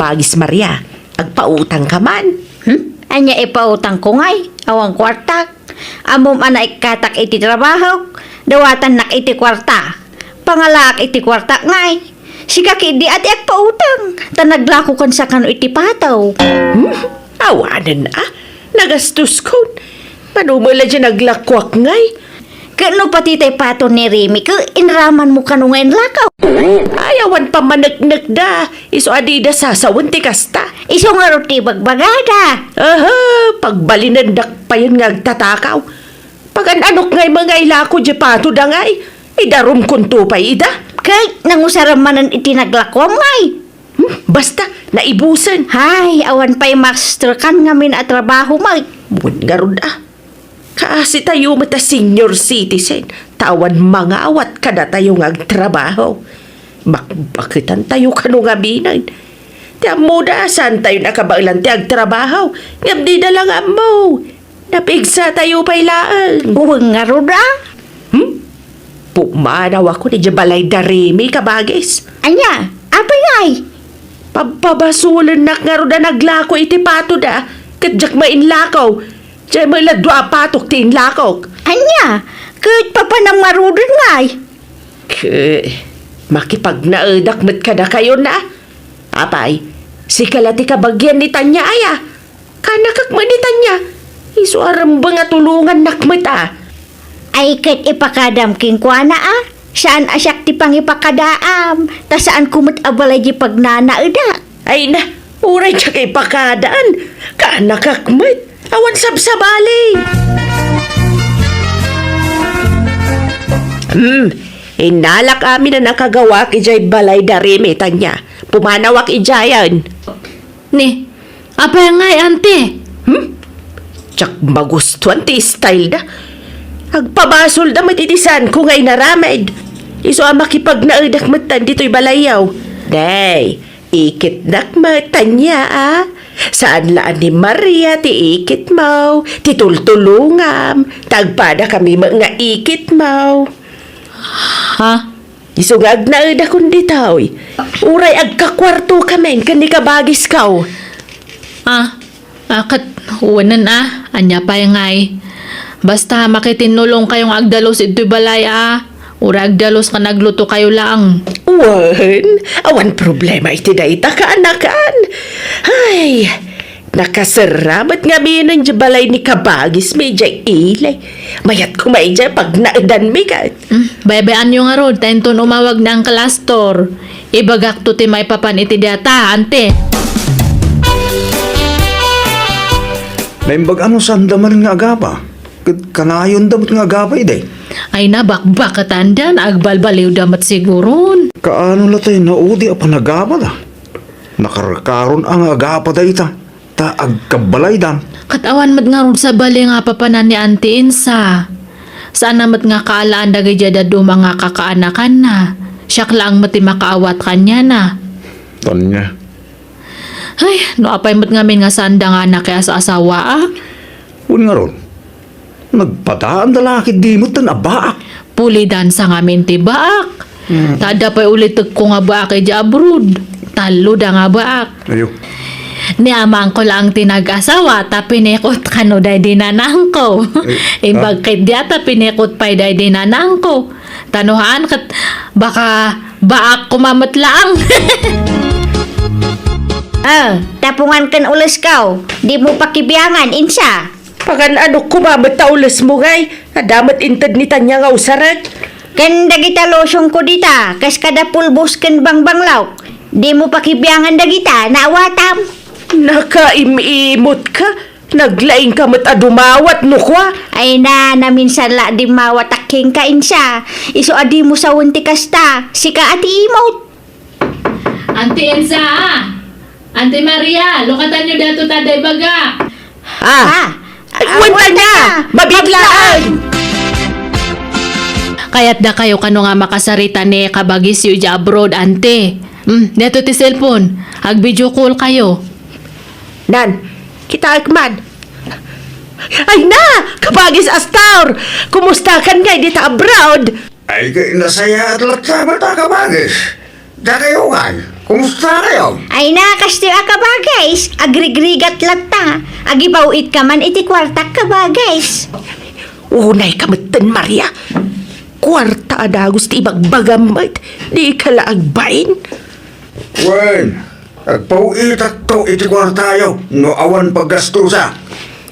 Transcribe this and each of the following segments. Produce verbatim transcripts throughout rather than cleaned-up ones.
Bagis Maria, agpautangka man. Hmm? Ania ipautangko ngay? Awan kuartak. Ammom a naikkatak iti trabahok, dawatannak iti kuarta. Pangalaak iti kuartak ngay. Sika ketdi a ti agpautang, ta naglakokan sa kano iti pataw. Hmm? Awanen a, nagastoskon. Mano met la diay naglakoak ngay? Ket no pati tay pato ni Remy, ket inramanmo kano nga inlakaw? Ay, awan pammaneknekda. Isu a dida sasawen ti kasta. Isu ngarud ti ibagbagada. Aha, pagbalinendak payen nga agtatakaw. Pagan-anok ngay nga ilako diay patoda ngay? Idarumkonto pay ida? Ket nangusaram manen iti naglakuam ngay. Hmm, basta, naibusen. Hay, awan pay masterkan ngamin a trabaho, Mike. Wen ngarud a. Kaasitayo met a senior citizen, ta awan mangawat kadatayo nga agtrabaho. Bakbaketantayo kano ngaminen. Ti ammoda, saantayo nakabaelan ti agtrabaho. Ngem dida la nga ammo. Napigsatayo pay laeng. Wen ngarud a. Hmm? Pumanawakon idiay balay da Remy, kabagis. Ania? Apay ngay? Pabpabasolennak ngarud a naglako iti patoda, ket diak met inlakaw. Diay met la dua a patok ti inlakok. Ania? Ket papanam ngaruden ngay? Ket makipagnaedak met kadakayon a. Apay, sika la ti kabagian ni Tanya aya? Kaanakak met ni Tanya. Isu a rumbeng a tulongannak met a. Ay ket ipakadam kenkuana a. Saan a siak ti pangipakadaam, ta saanko met a balay diay pagnanaedak. Ay na, uray diak ipakadaan. Kaanakak met. Awan sabsabali. Hmm, innalak amin a nakagawaak idiay balay da Remy, Tanya. Pumanawak idiayen. Ni, apay ngay, ante? Hmm? Diak magustuan ti style da. Agpabasolda met iti saanko nga inaramid. Isu a makipagnaedak metten ditoy balayyo. Nay, ikitnak met, Tanya a. Saan la a ni Maria ti ikitmo, ti tultulongam, ta agpadakami met nga ikitmo. Ha? Isu nga agnaedakon ditoy. Uray agkakuartokamin ken ni kabagisko. Ah, ah, ket wenen a, ania pay ngay? Basta makitinnulongkayo nga agdalus ditoy balay a, uray agdalus ken aglutokayo laeng. Wen, awan problema iti dayta, kaanakan. Ay, nakaserra met ngaminen diay balay ni kabagismi idiay ili. Mayat koma idiay pagnaedanmi ket. Hmm, baybay-anyo ngarud, ta inton umawag ni Uncle Astor, ibagakto ti maipapan iti dayta, ante. Naimbag a no saanda manen nga agapa, ket kanayonda met nga agapa idi. Ay, nabakbaketanda, agbalbaliwda met siguron. Kaano la tay naudi a panagapada? Nakarkaron a nga agapa dayta. Ta agkabbalaydan. Ket awan met ngarud sabali nga papanan ni Auntie Insa. Saanna met nga kaalaan dagiti dadduma nga kakaanakanna. Siak laeng met ti makaawat kaniana. Tanya. Ay, no apay met ngamin nga saanda nga nakaas-asawa, a? Wen ngarud. Nagpadaanda la ketdi metten a baak. Pulidan sa ngamin ti baak. Mm. Ta adda pay ulitekko nga baak idiay abroad. Talloda nga baak. Ayo. Ni amangko laeng ti nag-asawa, ta pinikot kano daydi nanangko. Ay, ah. Imbag ketdi a ta pinikot pay daydi nanangko. Ta no haan ket baka baak koma met laeng. Ah, tapungan ken ulesko. Dimo pakibiangan, Insa. Pagan-anok koma met ta ulesmo ngay, adda met inted ni Tanya nga usarek. Ken dagita lotionko dita, kas kada pulbos ken bangbanglawk. Dimo pakibiangan dagita, naawatam. Nakaim-imutka, naglaingka met a dumawat no kua. Ay na, naminsan la a dimmawatak kenka, Insa. Isu a dimo sawen ti kasta, sika a ti imot. Auntie Elsa, ah! Auntie Maria, lukatanyo daytoy ta adda ibaga. Ah! Ah! Ay, wen, Tanya! Mabitlaan! Kayatdakayo kano nga makasarita ni kabagisyo idiay abroad, ante. Hmm, daytoy ti cellphone. Ag-video call kayo. Nan, kitaek man. Ay na! Kabagis Astor! Kumustakan ngay dita abroad? Ay, kay nasayaat latta met a kabagis. Dakayo ngay. Kumusta kayo? Ay na, kastoy a kabagis, agrigrigat latta. Agibaw-it ka man iti kuartak kabagis. Unay ka metten, Maria. Kuarta a dagus ti ibagbagam met, di ka la agbain. Wen, agpaw-itakto iti kuartayo no awan paggastusa.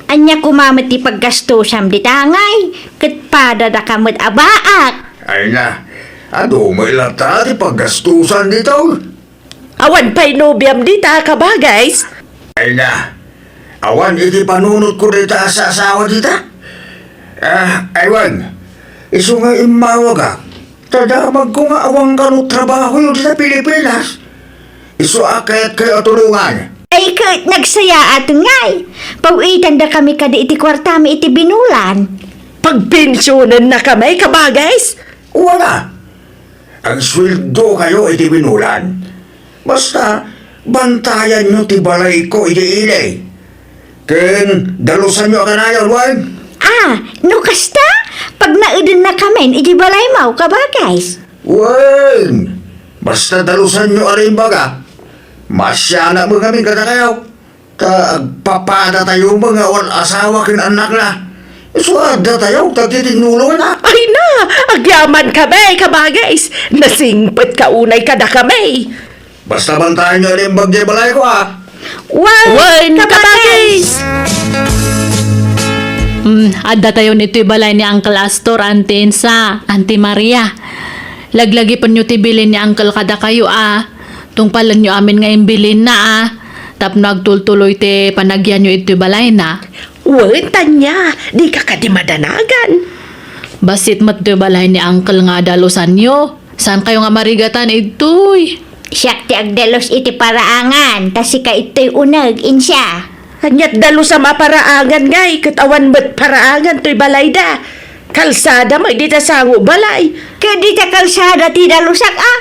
Ania koma met ti paggastusam dita ngay? Ket padadaka met a baak. Ay na, adu met latta ti paggastusan ditoy. Awan pay nobiam dita, kabagis? Ay na, awan iti panunotko dita a saasawa dita. Ah, aywan, isu nga immawagak, ta damagko nga awan kano trabahoyo dita Pilipinas. Isu a kayatkayo a tulongan. Ay ket nagsayaat ngay, paw-itandakami kadi iti kuartami iti binulan. Pagpensionennakami, kabagis? Wala. Agsueldokayo iti binulan. Basta, bantayanyo ti balayko idi ili. Ken dalusanyo a kanayon, wen? Ah, no kasta, pagnaedennakamin iti balaymo, kabagis. Wen, basta dalusanyo a rimbaga, maasianak met ngamin kadakayo. Ta agpapadatayo met nga awan asawa ken annakna. Isu a addatayo, ta ti tinulongna. Ay na, agyamankami, kabagis. Nasingpetka unay kadakami. Basta bantayanyo a naimbag diay balayko, a. Wen, wen, kabagis. Kabagis. Hmm, addatayon itoy balay ni Uncle Astor, Auntie Insa, Auntie Maria. Laglagipenyo ti bilin ni Uncle kadakayo, a. Tungpalenyo amin nga imbilinna, a. Tapno agtultuloy ti panagyanyo itoy balayna. Wen, Tania, dika kadi madanagan. Bassit met toy balay ni Uncle nga dalusanyo. Saankayo nga marigatan idtoy? Siak ti agdalus iti paraangan, ta sika ittoy uneg, Insa. Aniat dalusam a paraangan ngay, ket awan met paraangan toy balayda. Kalsada met dita sango balay. Ket dita kalsada ti dalusak, a?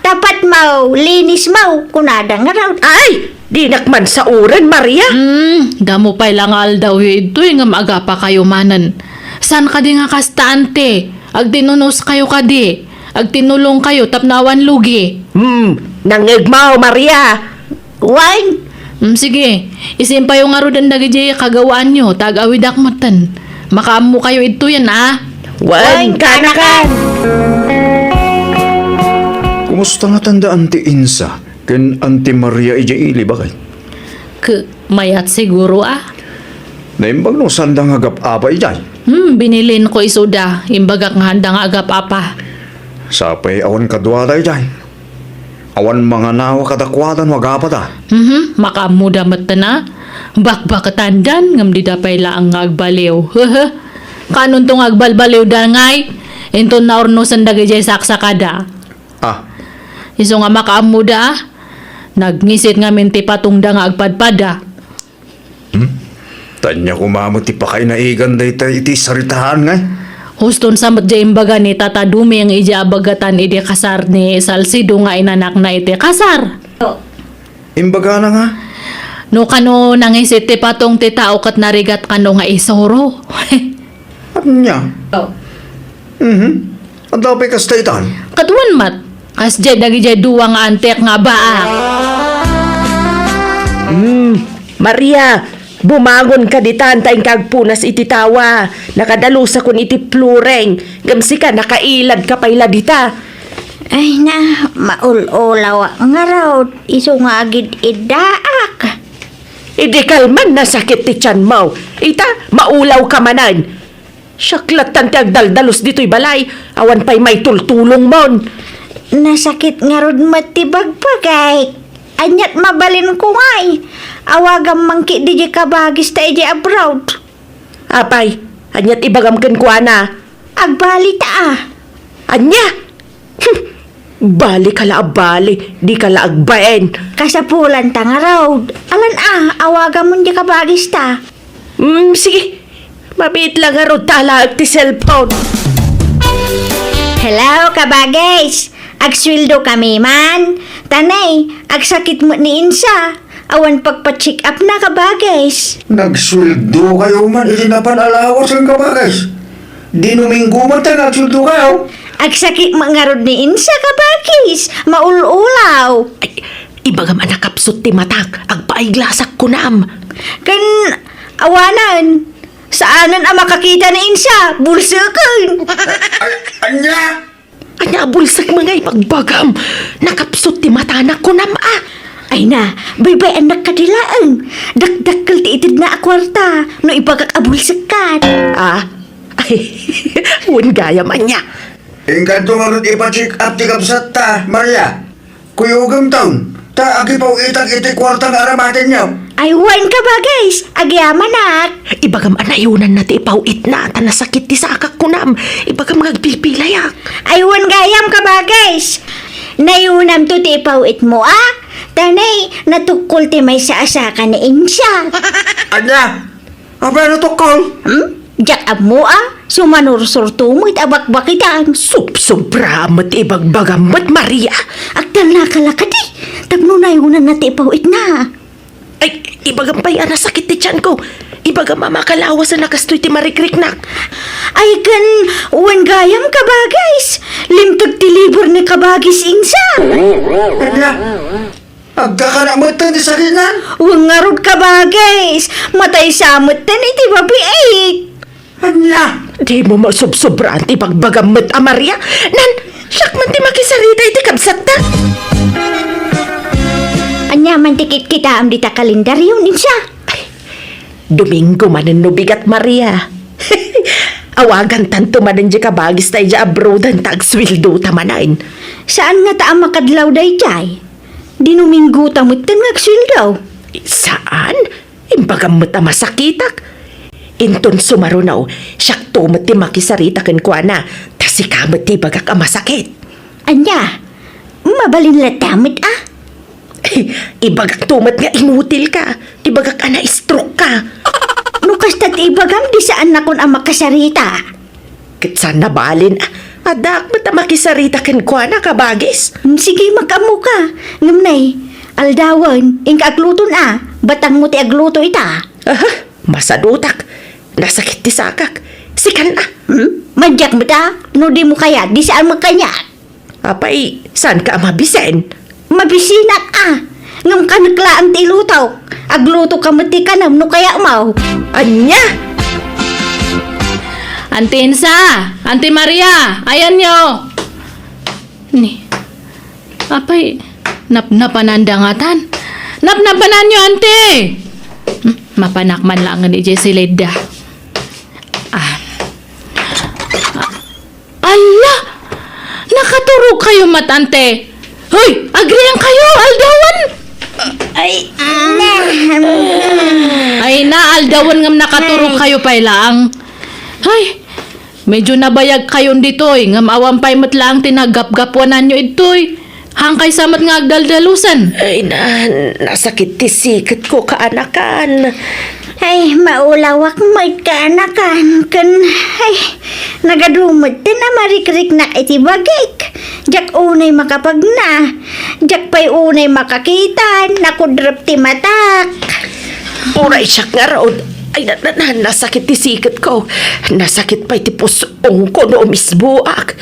Tapat maw, linis maw, kunada ngarud. Ay, dinak man sauren, Maria. Hmm, damo pay la nga aldawyo idtoy ngem agapakayo manen. Saan kadi nga kasta, Auntie? Agtinunoskayo kadi? Agtinulongkayo tapno awan lugi? Hmm, nangngegmo, Maria. Wen. Hmm, sige, isimpayo ngaruden dagidiay kagawaanyo, ta ag-awidak metten. Makaammokayo idtoyen, a. Wen, kanakan. Kumusta ngatan da Auntie Insa ken Auntie Maria idiay ili, baket? Ke, mayat siguro, a. Naimbag no saanda nga agap-apa idiay? Hmm, binilinko isuda. Imbagak nga haanda nga agap-apa. Sapay awan kaduada idiay. Awan manganawa kadakuada no agapada. Mhm, makaammoda metten a. Bakbaketandan ngem dida pay laeng nga agbaliw. Hehe. Kaanonto nga agbalbaliwda ngay? Inton naurnosen dagidiay saksakada. Ah. Isu nga makaammoda, a. Nagngisit ngamin ti patongda nga agpadpada. Hmm? Tania koma met ti pakainaigan dayta iti saritaan ngay? Huston sa met diay imbaga ni Tata Duming idiay abagatan idi kasar ni Salcedo nga inanakna iti kasar. Imbagana nga? No kano nangisit ti patong ti tao ket narigat kano nga isuro. Ania? Oh. Mhm. Adda pay kasta itan? Ket wen met, kasdiay dagidiay dua nga antek nga baak. Hmm, Maria, bumangon ka ditan ta inka agpunas iti tawa. Nakadalusakon iti flooring, ngem sika nakailadka pay la dita. Ay na, maul-ulawak ngarud, isu nga agid-iddaak. Idi kalman nasakit ti tianmo, ita, maulawka manen. Siak lattan ti agdaldalus ditoy balay, awan pay maitultulongmon. Nasakit ngarud met ti bagbagik. Aniat mabalinko ngay? Awagam man ketdi diay kabagista idiay abroad. Apay, aniat ibagam kenkuana? Agbalita a. Ania? Hm, bali ka la a bali, di ka la agbain. Kasapulanta ngarud. Alan a, awagamon diay kabagista. Hmm, sige. Mabiit la ngarud ta alaek ti cellphone. Hello, kabagis. Agsueldokami man. Ta nay, agsakit met ni Insa. Awan pagpa-check up na, kabagis. Nagsueldokayo man iti napan a lawas ken kabagis. Dinuminggo man ta nagsueldokayo. Agsakit met ngarud ni Insa, kabagis. Maul-ulaw. Ay, Ibagam a nakapsut ti matak, agpa-eyeglassak kunam. Ken awanen, saanen a makakita ni Insa, bulseken. A-, ania? Ania a bulsek ngay ibagbagam? Nakapsut ti matana kunam a. Ay na, baybay-annak kadi laeng. Dakdakkel ti itedna a kuarta, no ibagak a bulsekkan. Ah? Ay, wen gayam ania. Inkanto ngarud ipa-check up ti kabsatta, Maria. Kuyogemton, ta agipaw-itak iti kuarta nga aramatenyo. Ay, wen, kabagis, agyamanak. Ibagam a nayunanna ti ipaw-itna, ta nasakit ti sakak kunam. Ibagam nga agpipilayak. Ay, wen gayam, kabagis. Nayunamto ti ipaw-itmo, a? Ta ne, natukkol ti maysa a saka ni Insa. Ania? Apay a natukkol? Hmm? Diak ammo a, sumanursurto met a bakbakitan. Subsobra met ibagbagam met, Maria. Agtalnaka la kadi, tapno nayunanna ti ipaw-itna. Ay, ibagam pay a nasakit ti tianko. Ibagam a makalawasen a kastoy ti marikriknak. Ay, ken, wen gayam kabagis. Limteg ti liber ni kabagis Insa. Ania? Agkakana metten ti sakitna? Wen ngarud, kabagis, mataysa metten iti babiik. Ania? Dimo masobsobraan ti ibagbagam met a, Maria. Nan, siak man ti makisarita iti kabsatta. Ania man ti kitkitaem dita kalendario, Insa? Ay, Domingo manen no bigat, Maria. Awagantanto manen diay kabagista idiay abroaden ta agsueldota manen. Saan ngata a makadlaw daydiay? Dinomingo ta metten nga agsueldo. Saan? Imbagam met a masakitak. Inton sumaruno, siakto met ti makisarita kenkuana, ta sika met ti ibagak a masakit. Ania? Mabalin latta met a? Ibagakto met nga inutilka. Ibagak a na-stroke ka. No kasta ti ibagam, di saannakon a makasarita. Ket saan nabalin, addaak met a makisarita kenkuana, kabagis. Mm, sige, makaammoka. Ngem nay, aldawen, inka agluton a, batangmo ti agluto ita. Aha, masadutak. Nasakit ti sakak. Sikan a. Hmm? Madiak met a, no dimo kayat, di saan met kaniak. Apay, saanka a mabisen? Mabisinak a. Ngem kanek laeng ti ilutok. Aglutoka met ti kanem no kayatmo. Ania? Anti Insa! Anti Maria! Ayanyo! Ni, apay, napnapananda ngatan? Napnapananyo, anti! Hmm, mapanak man laengen idiay silidda. Ah. Alla! Nakaturogkayo met, anti! Hoy! Agriingkayo! Aldawen! Ay, na. Ay na, aldawen ngem nakaturogkayo pay laeng. Ay, medyo nabayagkayon ditoy, ngem awan pay met laeng ti naggapgapuananyo idtoy. Haankay sa met nga agdaldalusan. Ay na, nasakit ti siketko, kaanakan. Ay, maulawak met, kaanakan. Ken, ay, nagadu met ti namarikriknak iti bagik. Diak unay makapagna. Diak pay unay makakita. Nakudrep ti matak. Uray siak ngarud. Ay, na, na, na, nasakit ti siketko. Nasakit pay ti pus-, Ungko no umisboak.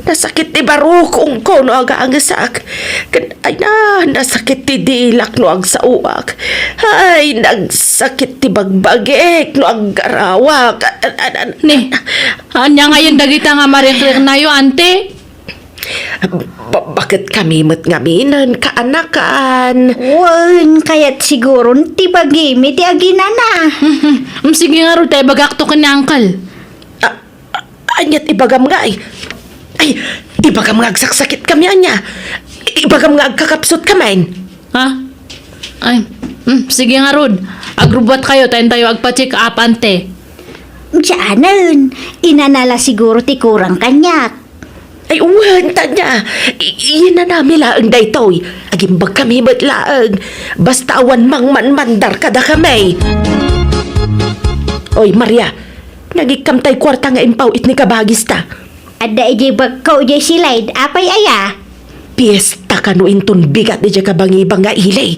Nasakit ti barok, ungko no agangesak. Ken, ay na, nasakit ti dilak no agsaoak. Ay, nagsakit ti bagbagik no aggarawak. An-, an-, an-, Ni, ania ngayen dagita nga marikriknayo, anti? Ba-, baket kami met ngamin, kaanakan. Wen, kayat siguron ti bagimi ti aginana. Mm, sige ngarud, ta ibagakto ken ni Uncle. Ah, Aniat ibagam nga ay? Ay, ibagam nga agsaksakitkami ania? Ibagam nga agkakapsutkami? Ha? Ay, mm, sige ngarud. Agrubbuatkayo, ta intayo agpa-check up, anti. Saanen, inana la siguro ti kurang kaniak. Ay, wen, ta ania, i-, inanami laeng daytoy. Agimbagkami met laeng. Basta awan mangmanmandar kadakami. Oy, Maria, nagikkam tay kuarta nga impaw-it ni kabagista. Adda idiay bagko idiay silid, apay aya? Piesta kano inton bigat idiay kabangibang nga ili.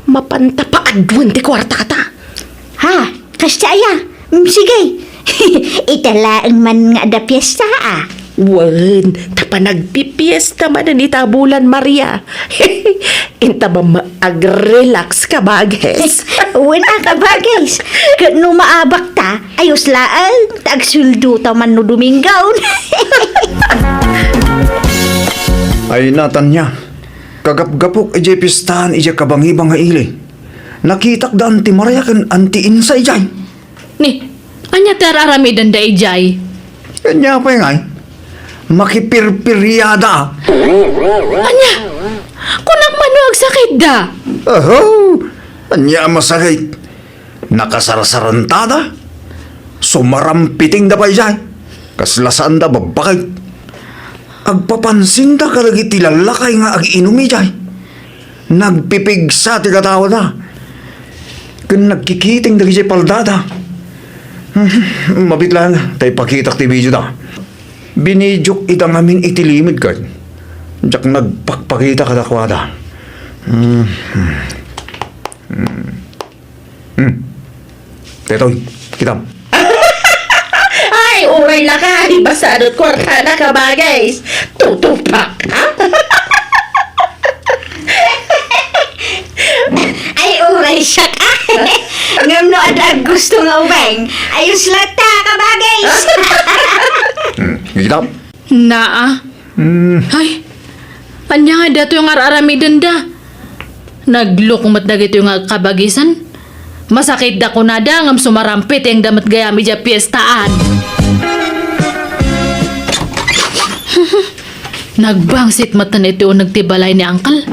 Mapanta paaduen ti kuarta kata. Ha? Kasta aya? Mm, sige. Ita laeng man nga adda piesta, a. Wen, ta panagpipiesta manen ita a bulan, Maria. Inta ba ma-, ag-relax, kabages? Wen a, kabages. Ket no maabak ta, ayos laeng, ta agsueldo ta man no Domingo. Ay, Natanya, kagapgapok idiay pistahan idiay kabangibang nga ili. Nakitak da Auntie Maria ken Auntie Insa idiay. Ni, ania ti ar-aramidenda idiay? Ania pay ngay? Makipirpiriada. Ania? Kunak man no agsakitda? Aho! Ania a masakit? Nakasarsarantada. Sumarampitingda pay idiay. Kasla saanda babbakit. Agpapansinda kadagiti lallakay nga ag-inum idiay. Nagpipigsa ti katawada. Ken nagkikiting dagiti paldada. Mabit laeng ta ipakitak ti videoda. Binidiok ida ngamin iti limedko. Diak nagpakpakita kadakuada. Hmm. Hmm. Hmm. Daytoy, kitam. Ay, uray lakay, basta adu't kuartana, kabages. Tutupak, ha? Ay, uray siak, ah. Ngem no adda gusto nga ubing, ayos latta, kabages. Hmm, kitam. Naa. Hmm. Ay, ania nga datoy nga ar-aramidenda? Nagluko met dagitoy nga agkabagisan. Masakitda kunada ngem sumarampitingda met gayam idiay piestaan. Nagbangsit met iti uneg ti balay ni Angkel.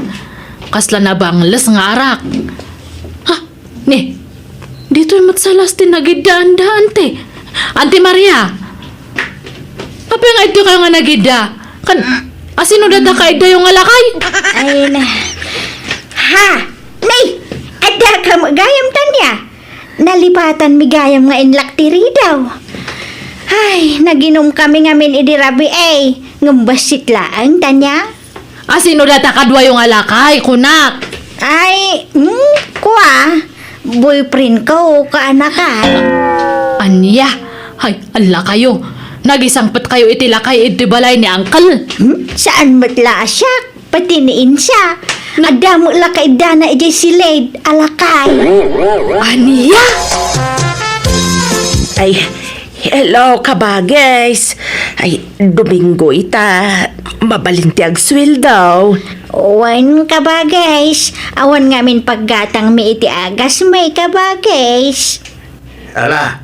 Kasla nabangles nga arak. Ha? Ni, ditoy met sa las ti nagiddaanda, Auntie. Auntie Maria! Apay nga ditoy kayo nga nagidda? Kan, asino data kaiddayo nga lakay? Ay, na. Ha! Ni! Adda ka gayam, Tanya? Nalipatanmi gayam nga inlak ti ridaw. Ay, naginum kami ngamin idi rabii, eh. Ngem bassit laeng, Tanya. Asino data kaduayo nga lakay, kunak? Ay, mm, kua, boyfriend ko, kaanakan. Ania? Ay, allakayo. Nagisangpet kayo iti lakay iti balay ni Angkel. Hmm? Saan met la a siak? Pati ni Insa. Na- Adda met la kaiddana idiay silid a lakay. Ania? Ay, hello, kabages. Ay, Domingo ita. Mabalin ti agsueldo. Wen, kabages. Awan ngamin paggatangmi iti agasmi, kabages. Ala,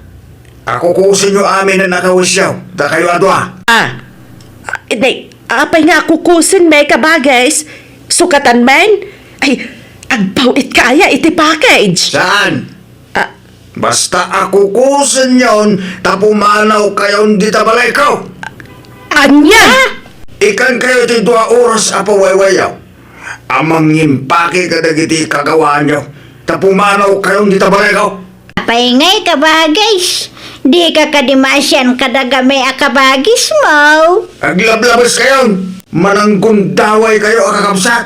akukusenyo amin a nakawisyo, dakayo a dua. Ah, ne, apay nga akukusenmi, kabages? Sukatan men? Ay, agpaw-itka aya iti package. Saan? Ah. Basta akukusenyon ta pumanawkayon dita balayko. Ania? Ikankayo ti dua oras a pawaywayaw a mangimpake kadagiti kagawaanyo ta pumanawkayon dita balayko. Apay ngay, kabages? Dika kadi maasian kadagami a kabagesmo? Aglablabeskayon! Mananggundawaykayo a kakabsat!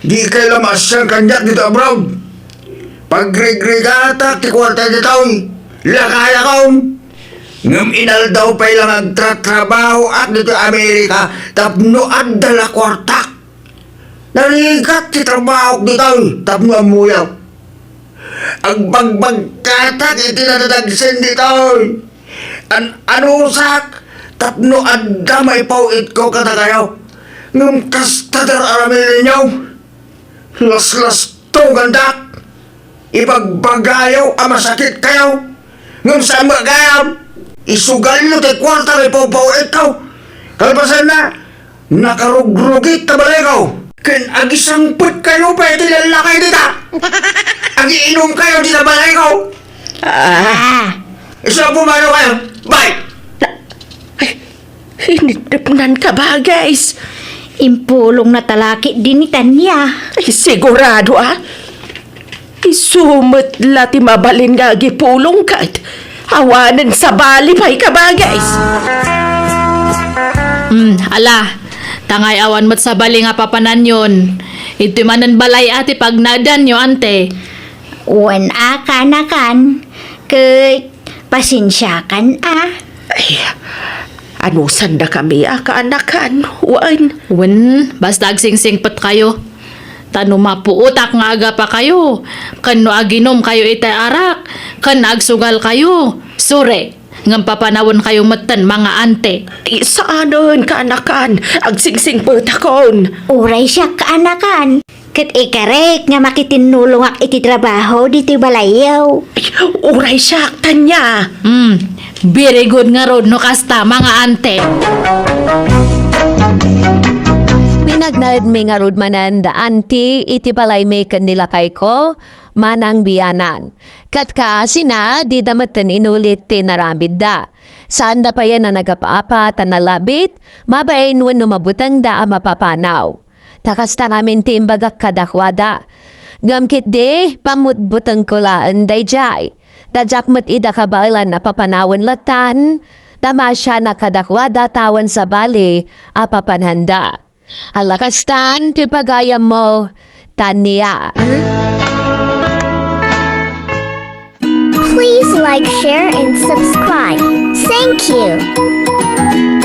Dikay la maasian kaniak dita abroad. Pagrigrigatak ti kuarta ditoy. Lakayakon. Ngem inaldaw pay la nga agtratrabahoak ditoy Amerika tapno adda la kuartak. Narigat ti trabahok ditoy tapno ammoyo. Agbagbagkatak iti nadadagsen ditoy. An-anusak tapno adda maipaw-itko kadakayo. Ngem kasta ti ar-aramidenyo. Laslastogandak. Ibagbagayo a masakitkayo. Ngem saan met gayam. Isugalyo ti kuarta nga ipaw-itko. Kalpasanna, nakarugrugit ta balayko. Ken agisangpetkayo pay iti lallakay dita. Agiinumkayo dita balayko. Ah. Ah. Isu a pumanawkayo. Bye! Ay, iniddepnan, kabages. Impulong na talakit din ni Tanya. Ay, sigurado, ah. Isu met la ti mabalin nga agipulong ket awanen sabali pay, kabages. Hmm, ala, tangay awan met sabali nga papananyon. Iti manen balay a ti pagnaedanyo, ante. Wen a, kaanakan, ket pasensiakan a. Ay, Anusandakami a kaanakan, wen? Wen, basta agsingsingpetkayo. Ta no mapuotak nga agapakayo, ken no aginumkayo itay arak, ken agsugalkayo, sure, ngem papanawenkayo metten, mga ante. Ay, saanen, kaanakan, agsingsingpetakon. Uray siak, kaanakan. Ket ikarek nga makitinnulongak iti trabaho ditoy balayyo. Ay, uray siak, Tania. Hmm, very good ngarud no kasta, mga ante. Pinagnaedmi ngarud manen da anti iti balaymi ken ni lakayko, manang bianan. Ket kaasina, dida metten inulit ti naramidda. Saanda payen a nagapa-apa ta nalabit, babaen wenno mabutengda a mapapanaw. Ta kasta ngamin ti imbagak kadakuada. Ngem ketdi, pamutbutengko laeng daydiay. Ta diak met ida kabaelan a papanawen lattan, ta maasianak kadakuada ta awan sabali a papananda. Ala kastan ti pagayammo, Tania. Please like, share, and subscribe. Thank you.